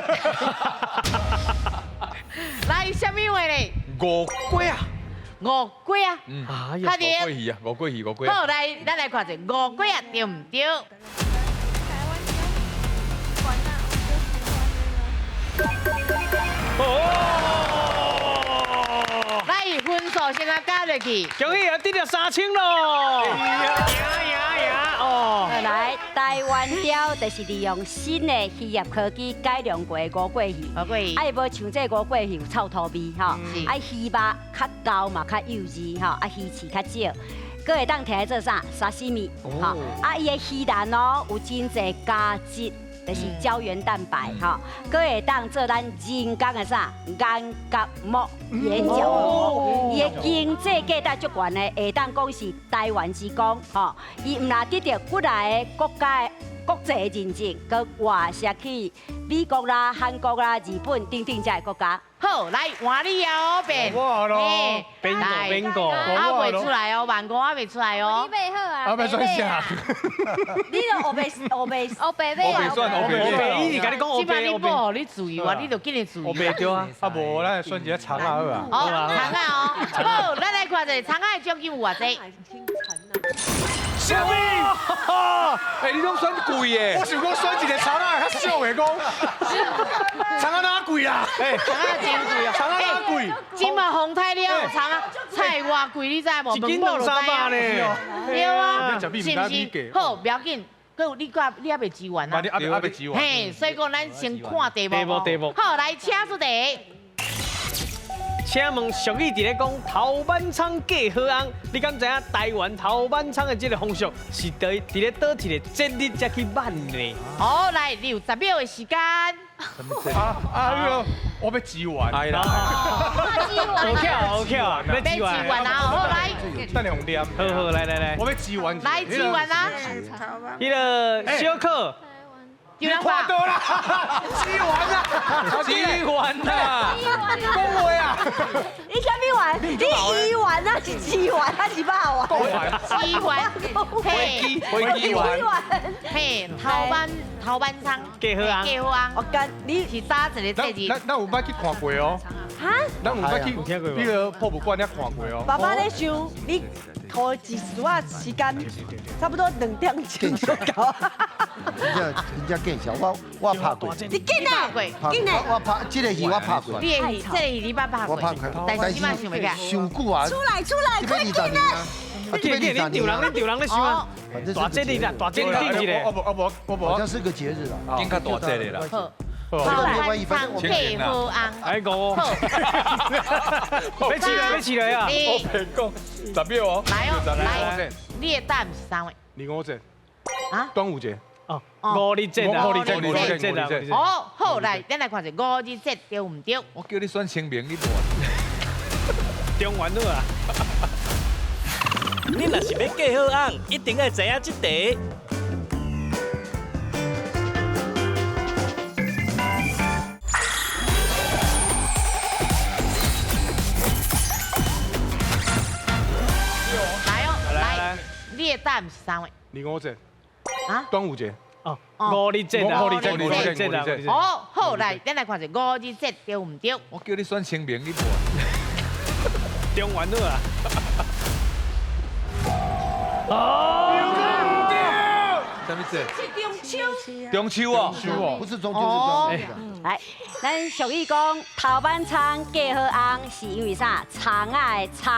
来，啥物话咧？
五粿啊！
五粿仔。
嗯，
确定。
五粿鱼啊，五粿鱼，五粿。
好，来，咱来看者五粿仔对毋对？
哦！
来，分数先来加落去。
恭喜啊，得了3000咯！赢赢赢哦！
来，台湾鲷就是利用新的渔业科技改良过的五粿鱼。
五粿鱼。
啊，伊无像这五粿鱼有臭土味吼，啊，鱼肉较厚嘛，较幼稚吼，啊，鱼刺较少，阁会当摕来做啥？沙西米，吼，啊，伊的鱼鳞哦有真济胶质。就是胶原蛋白吼，阁会当做咱人工的啥眼角膜、眼角膜，伊的经济价值足悬的，会当讲是台湾之光吼。伊毋但得到几来个国家的国际的认证，阁外销去美国啦、韩国啦、日本等等这个国家。
好，来换你啊，变。
我咯，
变个变个，
啊袂出来哦，万五啊袂出来哦。
你袂好啊？
啊，欲选啥？
你都黑白黑白
黑白买啊？
黑白选黑白
白，伊是共你讲黑白。
这摆你无，你自由啊，你就紧来自由。
黑白对啊，
啊无，咱选一个葱仔好啊。
好，葱仔哦。好，咱来看者葱仔的奖金有偌济？
啥物？
欸，你拢选贵的。
我想讲选一个葱仔较俗的讲，葱仔哪贵啦？
葱仔真贵哦，
葱仔哪贵？
这马风太了，葱仔菜偌贵，你知无？
一斤两三百呢。
对啊，是不是？好，不要紧，阁有你阁你犹未支援啊？
你犹未支援。
嘿，所以讲咱先看题目。
题目。
好，来，请出题。
请问俗语伫咧讲头挽仓嫁好翁，你敢知影台湾头挽仓的这个风俗是伫伫咧佗一个节日才去挽呢？
好，来，你有10秒的时间。
啊啊！我欲支援。
哎啦，
好巧好巧，欲
支援啊！好来，
等下用念。
好好，来来来，
我欲支援。
来支援啊！
彼个小可。
你
看到啦，支援啦，
支援啦，
讲话啊！
你啥物丸？你鱼丸啊，是鸡丸还是肉丸？
鸡丸，
嘿，飞机丸，
嘿，头挽仓，
嫁好翁，
嫁好翁。
我跟你
是早一个节日。
咱有捌去看过哦。
哈？
咱有捌去那个博物馆遐看过哦。
爸爸咧想你。拖一丝仔时间，差不多2点钟就到。
真正见笑，我拍过。
你紧啊！紧啊！
我拍这个戏我拍过。
你的戏，这个戏你捌拍过？
我拍过，
但是这摆想袂起来。
伤久啊！
出来出来，快紧啊！
紧紧，你丈人，你丈人咧想啊？大节日啦，大节日顶一个。
我无，
好像是个节日啦。
紧较大节日啦。
好。头挽仓嫁好翁。
哎，五。欲起来，欲起来啊！
我白讲10秒哦。
来哦，来。你的答案是啥位？
二五节。
啊？
端午节。
哦，五日节啊，
五日节，五日节，五日节。
哦，好，来，咱来看者五日节对毋对？
我叫你选清明，你无。
中元好啊。
你若是欲嫁好翁，一定爱知影这题。
来哦，来，你的答案是啥位？
二五节。
啊？
端午节。
哦，五日节啊，
五日节，五日节，五日节。
哦，好，来，咱来看者五日节对毋对？
我叫你选清明，你无。
中元好啊。哦，
对。
啥物节？
是中秋。
中秋哦，
不是中秋是端午。
来，咱俗语讲头挽仓嫁好翁，是因为啥？葱仔的葱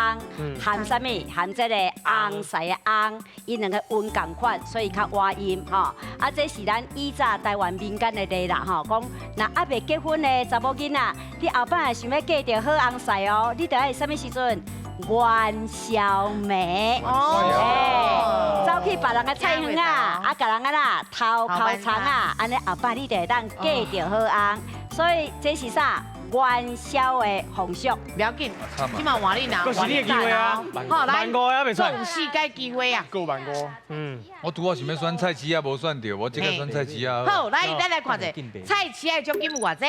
含啥物？含这个翁婿的翁，伊两个音仝款，所以较倚音吼。啊，这是咱以早台湾民间的例啦吼，讲若犹未结婚的查某囡仔，你后摆想欲嫁著好翁婿哦，你著爱啥物时阵？元宵暝，哦，走去别人的菜园啊，啊，共人啊啦偷抠葱啊，按呢后摆你就会当嫁著好翁，所以这是啥？元宵的风俗。
不要紧，这马换你拿，
阁是你的机会啊！
好，来，
万五还袂出，
总四届机会啊！
阁万五。
嗯，
我拄仔想欲选菜市仔，无选著，我这个选菜市仔。
好，来，咱来看者，菜市仔的奖金有偌济？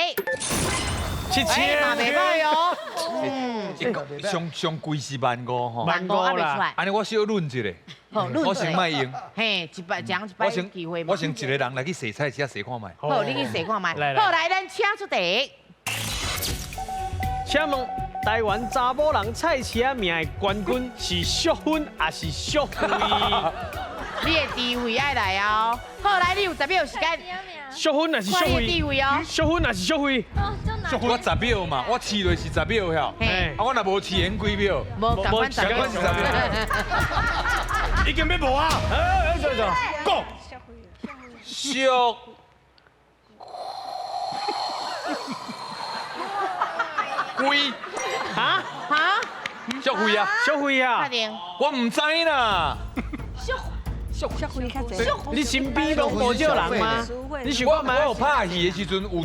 7000，
嘛袂歹哦。
嗯，上贵是万五吼，
万五还袂出来。
按呢我小论一下，我先莫用。
嘿，一摆讲一摆机会嘛。
我先一个人来去踅菜市仔踅看觅。
好，你去踅看觅。好，来，咱请出题。
请问台灣查某人菜市仔名的冠軍是淑芬還是淑慧？
你的智慧愛來哦。好，來，你有10秒時間。
淑芬還是淑
看你
慧？
的智慧哦。
淑芬還是淑慧？
我10秒嘛，我試落是10秒遐。
嘿
啊，我若無試，演幾秒？
無仝款10秒
仝款是10秒。
已經欲無啊！
哎，對對。
講。
淑慧。
啊？
哈？
淑慧啊！
淑慧啊！
確定。
我毋知啦。
淑慧較濟。
你身邊攏無少人嗎？你想
我
看覓？
我有拍戲的時陣，有一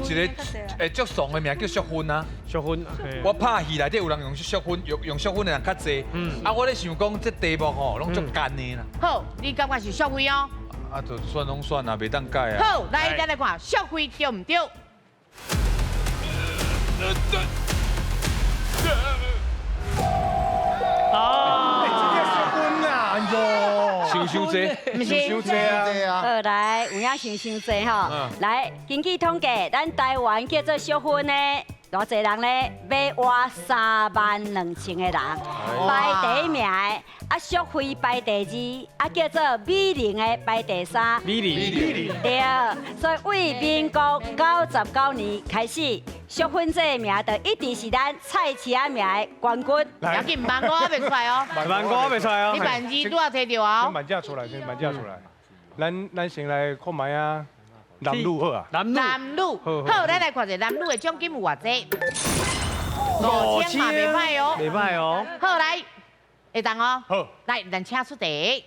個足慫的名叫淑芬啊。
淑芬。
我拍戲內底有人用淑芬，用淑芬的人較濟。啊，我咧想講這題目吼，攏足簡的啦。
好，你感覺是淑慧哦？
啊，就選攏選啊，袂當改啊。
好，來，咱來看淑慧對毋對？
啊！
這個淑芬啊，哎喲，
想傷濟，
毋是
傷濟啊！
好，來，有影想傷濟吼。來，根據統計，咱台灣叫做淑芬的，偌濟人咧，欲活32000個人，排第一名的，啊，淑慧排第二，啊，叫做美玲的排第三。
美玲。
對，所以為民國99年開始，淑芬這個名就一直是咱菜市仔名的冠軍。
要緊，萬五還袂出來哦。
萬五還袂出來哦。
你萬二拄仔提著啊。
先萬價出來，先萬價出來。咱先來看覓啊，男女好啊。
男女。
男女好，咱來看一下男女的獎金有偌濟。5000嘛袂歹哦。
袂歹哦。
好，來，會當哦。
好。
來，咱請出題。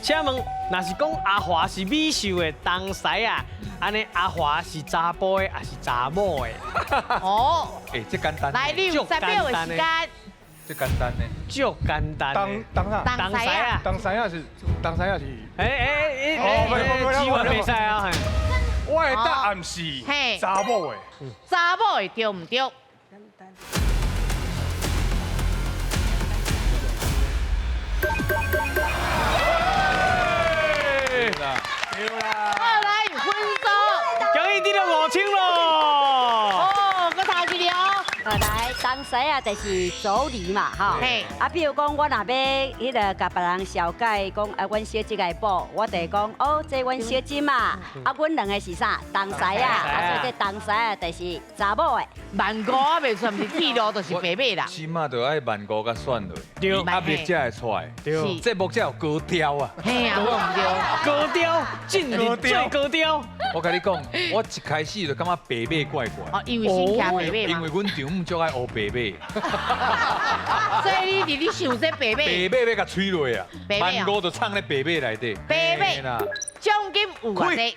請問，若是講阿華是美秀的東西啊，按呢阿華是查埔的還是查某的？
哦。
欸，這簡單。
來，你有10秒的時間。
這簡單呢。
足簡單。
當啥？
東西啊。
東西啊是，東西啊是。
欸，資源袂使啊。
我的答案是查某的。
查某的對毋對？
對啦。
好，來分數。
恭喜得到5000咯。
哦，閣頭一個哦。
來，東西啊，就是妯娌嘛，吼。啊，比如講，我若欲彼个共別人紹介，講啊，阮小姐的某，我就會講，哦，這阮小姐嘛。啊，阮兩個是啥？同師啊，啊，所以這同師啊，就是查某的。
萬五啊，袂算，毋是鐵路，就是白馬啦。
起碼就愛萬五佮選落，
對，
壓力才會出來。
對，
節目才有高調啊。
嘿啊，無毋對。
高調，進入最高調。
我共你講，我一開始就感覺白馬怪怪。
哦，因為先騎白馬
因為阮丈母足愛學白馬。
所以你佇咧想這白馬。
白馬欲共吹落啊！
白馬
萬五就藏咧白馬內底。
白馬獎金有偌濟？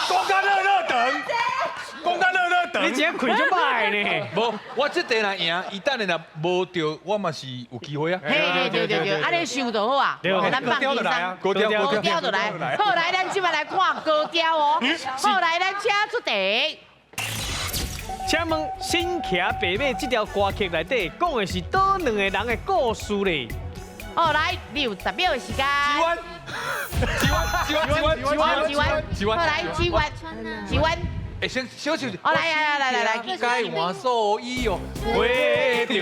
講甲熱熱等，講甲熱熱等。
你這開足歹呢？
無，我這題若贏，伊等下若無著，我嘛是有機會啊。
嘿，對對對，按呢想就好啊。咱放輕鬆。
高調，
高調就來。好，來，咱這擺來看高調哦。好，來，咱請出題。
請問《新騎白馬》這條歌曲內底講的是佗兩個人的故事咧？
哦，來，你有10秒的時間。
一彎，一彎，一彎，一彎，
好，來，一彎，一彎。
欸，先小笑。
哦，來來來來來，
改換素衣哦，花中。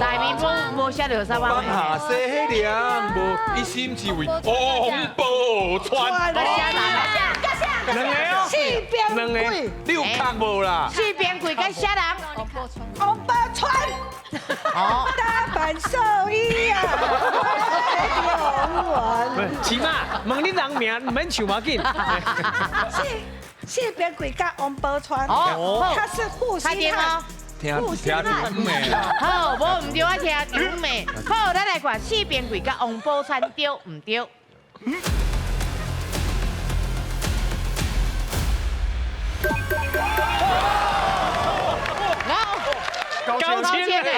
内面無寫著啥物。
放下西凉，無一心只為王寶釧。
兩個哦，
四邊鬼，
你有看無啦？
四邊鬼佮啥人？
王寶釧。哦，打扮寿衣啊！
起碼問你人名，毋免唱嘛緊。
四邊鬼佮王寶釧，
哦，
他是負心漢。
聽聽丈母的。
好，無毋對，我聽丈母的。好，咱來看四邊鬼佮王寶釧對毋對？
高清的，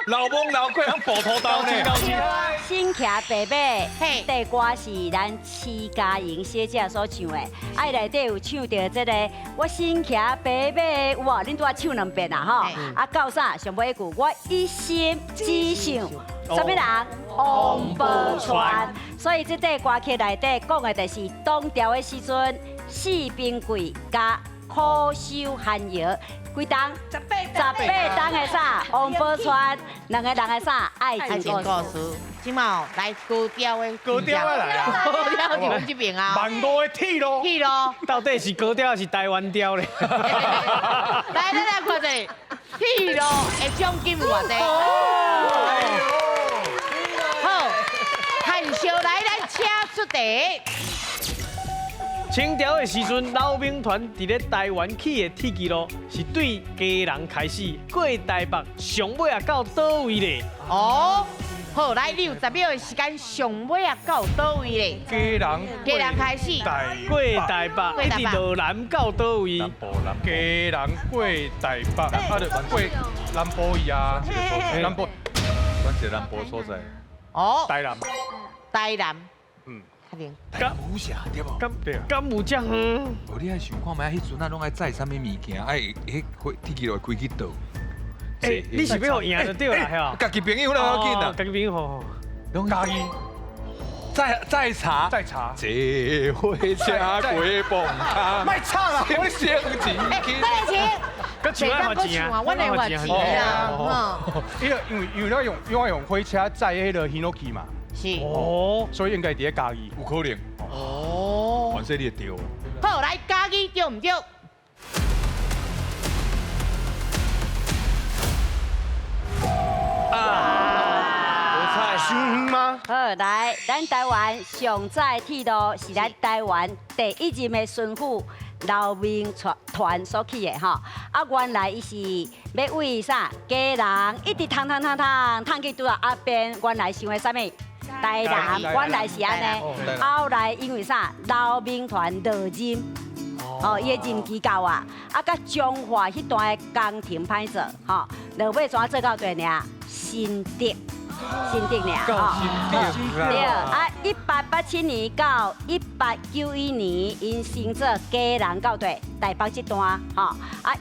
老翁老鬼通斧头刀呢。
新骑白马，这歌是咱徐佳莹小姐所唱的，啊，内底有唱著这个我新骑白马，有无？恁拄仔唱两遍啦吼。啊，到啥？上尾一句，我一心只想啥物人？王宝釧。所以这块歌曲内底讲的就是唐朝的时阵，四边鬼佮苦守寒窑，几冬？
18
18冬的啥？王宝钏两个人的啥？爱
爱
情
情
故事。
故事。这马来高调的，
高调的来啊
高调伫阮这边啊。
万五的铁路，
铁路。
到底是高调还是台湾调咧？
来，咱来看一下铁路的奖金有偌济。好，汉少来，咱请出题。
清朝的时阵，老兵团伫咧台湾起的铁支路是对家人开始，过台北，上尾啊到佗位咧？
哦，好，来，你有10秒的时间，上尾啊到佗位咧？
家人，
家人开始，
过台北，一直落南到佗位？
家人过台北，啊，就过南部去啊，南部，
选一个南部所在。
哦，
台南，
台南，确定。
敢有啥对无？
敢有遮远？
无你爱想看觅，彼阵啊拢爱载啥物物件，爱彼火铁支路开去佗？
欸，你是欲予赢就对啦，吼。
家己朋友啦，要紧啦。
家己朋友吼。
家己。再查，
再查。
坐火车过磅卡，
莫吵啦，
我先钱。
等下
请。阁唱啊，钱
啊，我来换钱啦。
因为因为因为用火车载彼个ヒノキ嘛。
是。
哦。所以应该伫咧嘉义。
有可能。哦。反正你会对。
好，来嘉义对毋对？
啊！无彩，伤远吗？
好，来，咱台湾上早的铁路是咱台湾第一任的巡抚刘铭传所起的吼。啊，原来伊是欲为啥？家人一直淌淌淌淌淌去拄啊阿边，原来想的啥物？台南，原来是按呢。后来因为啥？刘铭传落任。哦，伊的任期到啊，啊，佮彰化彼段的工程歹做，吼，落尾怎做到底尔？新竹，新竹尔，吼，对，啊，1887年到1891年，𪜶先做基隆到底台北这段，吼，啊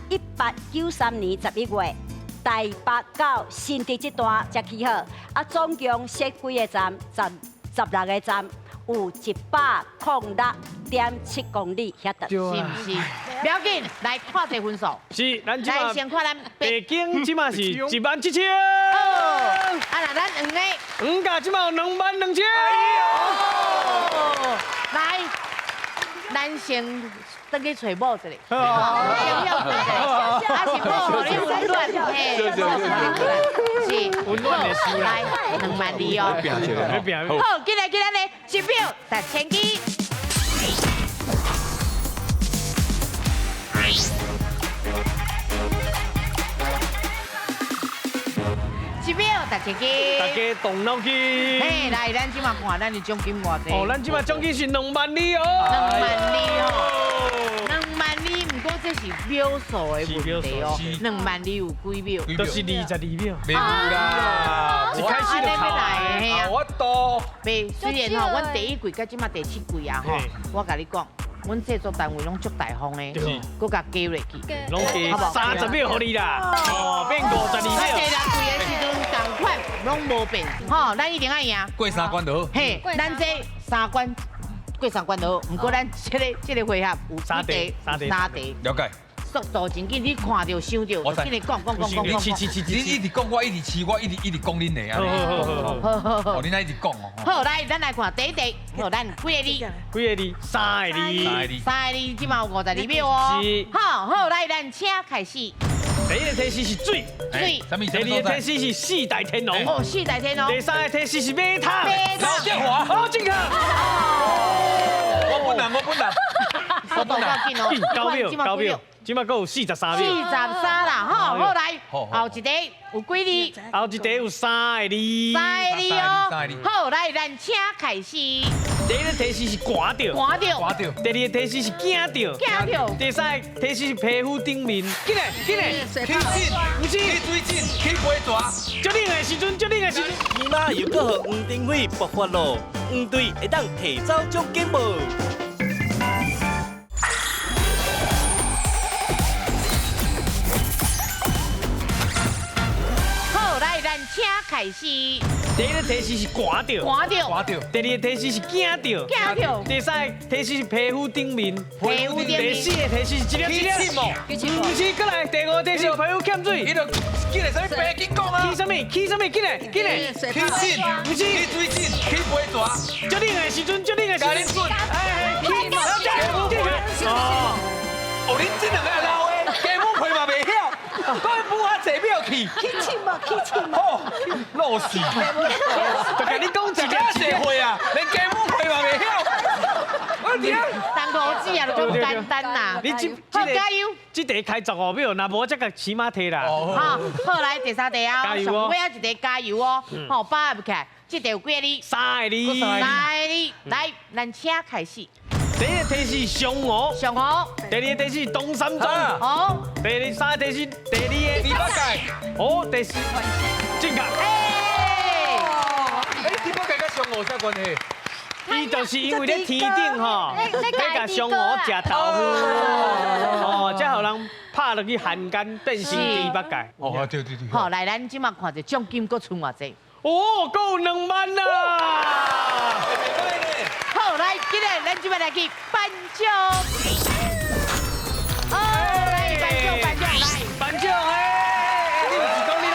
，1893年11月，台北到新竹这段才起好，啊，总共设几个站？十六个站。有106.7公里遐长，
是毋是？不要紧，来看这分数。
是，咱
来先看咱
北京这马是17000。
啊，那咱黄的，
黄家这马有22000。
来，咱先转去揣某一下，先要转一下，啊是某予你温暖，嘿，是
温暖的心。
来，22000哦。好，进来进来咧，一秒达千支。一秒达千支。
大家动脑筋。
嘿，来，咱这马看咱的奖金偌济。
哦，咱这马奖金是22000哦。
22000哦。22000，毋过这是秒数的问题哦。22000有几秒？
就是22秒。
没有啦，
一开始就考
来。
我多。
袂，虽然吼，阮第一季到这马第七季啊吼，我共你讲，阮制作单位拢足大方的，阁共加落去，
拢加30秒予你啦，哦，变52秒。
第六季的时阵仝款拢无变，吼，咱一定爱赢。
过三关就好。
嘿，咱这三关过三关就好，毋过咱这个回合有
三题，
三题。
了解。
速度真紧，你看著想著，就紧来讲讲讲讲讲。
你一直讲，我一直试，我一直一直讲恁的啊。
好好好，
哦，恁爱一直讲哦。
好，来，咱来看第一题。好，咱几个字？
几个字？三个字。
三个字。
三个字，这马有52秒哦。
是。
好好，来，咱请开始。
第一个提示是水。
水。
第二个提示是四大天王。
哦，四大天王。
第三个提示是马桶。
马桶。
刘德华。
好，正确。
我本人，我本人。
速度较紧哦。
9秒，9秒。这马阁有43秒。
43啦，吼，好来，后一题有几字？
后一题有3个字。
3个字哦。好，来，咱请开始。
第一个提示是寒著，
寒著，
寒著。
第二个提示是惊著，
惊著。
第三个提示是皮肤顶面。进来，进来。
起进，
不是。
起水井，起飞蛇。
足冷的时阵，足冷的时阵。
今仔又阁予黄镇辉爆发咯，黄队会当提走奖金无？
请开開始。
第一个提示是寒著，
寒著，
寒著。
第二个提示是驚著，
驚著。
第三个提示是皮膚頂面，
皮膚頂面。
第四个提示是一粒一粒。毋是，閣來第五個提示皮膚欠水。
伊就起來啥物白緊講啊？
起啥物？起啥物？起來，起來。
起疹，
毋是。
起水疹，起皮蛇。
足冷的時陣，足冷的時陣。哎，起。哦，
哦，恁這兩个老的，雞母皮嘛袂曉，閣去補較濟秒去。
起疹無？起疹無？
老死！
就共你講一
个社會啊，連雞母皮嘛袂曉。我聽。
當五子啊，就咁簡單啦。
你這
好加油！
這題開15秒，若無才共起碼提啦。
好，好來第三題啊，上尾仔一題加油哦，好把握起來。這題有幾个字？
三個字。
三個字。來，咱請開始。
第一個提示上午，
上午。
第二個提示東三莊。
哦。
第三個提示第二個。
豬八戒。
哦，第四。正確。
哎，豬八戒佮上午啥關係？
伊就是因為咧天頂吼，咧共上午食豆腐，哦，才予人拍落去漢奸變成豬八戒。
哦，對對對。
好，來，咱這馬看一下獎金閣剩偌濟。
哦，閣有2萬啦！
好，來，今日咱這馬來去頒獎。哦，來頒獎，頒獎，來
頒獎哎！你毋是講你攏，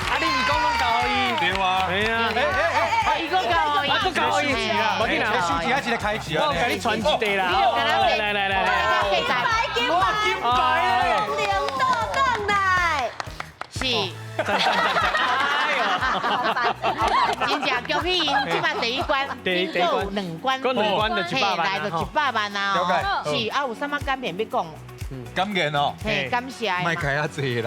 啊，你毋是講攏交予伊？
對啊。
係啊。
伊閣交予伊。
啊，閣交予伊。無緊啦，
收錢還是來開錢
我共你傳一塊啦。來來來來來。
金牌，
金牌啊！
領導轉來。
是。
讚讚讚讚！
真正恭喜𪜶，這馬第一關，
第一
有2關，
閣2關就100萬，
來就100萬啊！是啊，有啥物感言欲講？
感言哦，
嘿，感謝。
莫開遐濟啦，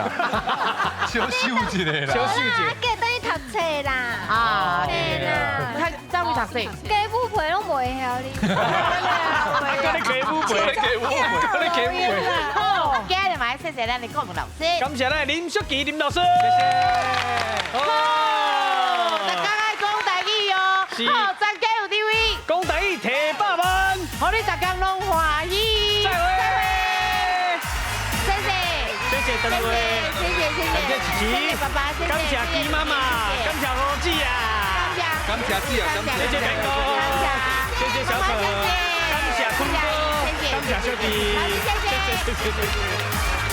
少收一个啦，
少收一个。
計等於讀冊啦，
啊，
嘿啦，
他怎會讀冊？
雞母皮攏袂曉哩。
閣咧雞母皮，雞母皮，閣咧雞母皮。
好，今日嘛，謝謝咱的顧問老師，
感謝咱的林淑琪林老師，謝謝。好，
大家愛講台語哦，好，專家有地位，
講台語提百萬，
予你逐工攏歡喜。
再會。
謝謝，
謝謝鄧慧，
謝謝謝謝，
感謝琪琪，
謝謝爸爸，
感謝雞媽媽，感謝羅子啊，
感謝子啊，
謝謝明哥，謝謝小可，感謝坤哥，感謝小弟，
謝謝謝謝謝謝。